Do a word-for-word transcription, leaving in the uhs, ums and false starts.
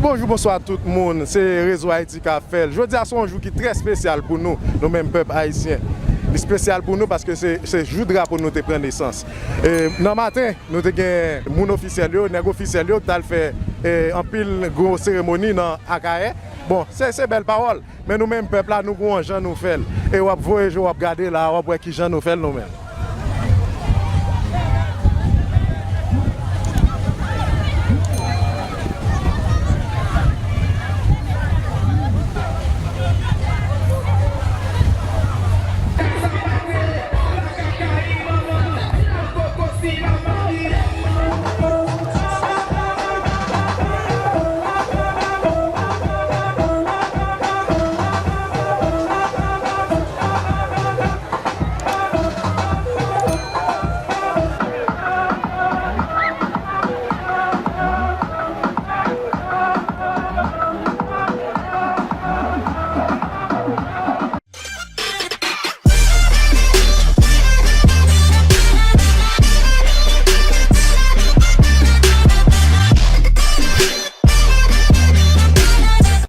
Bonjou, bonswa tout moun, se Rezo Ayiti k ap fè l. Jodi a se yon jou ki trè espesyal pou nou, nou menm pèp ayisyen. Li espesyal pou nou paske se, se jou drapo nou te pran nesans. E, nan maten, nou te gen moun ofisyèl yo, nèg ofisyèl yo ki t al fè e, anpil gwo seremoni nan Akayè. Bon, se, se bèl pawòl, men nou menm pèp la, nou gen yon jan nou fè l. E w ap voyaje, w ap gade la, w ap wè ki jan nou fè l nou menm.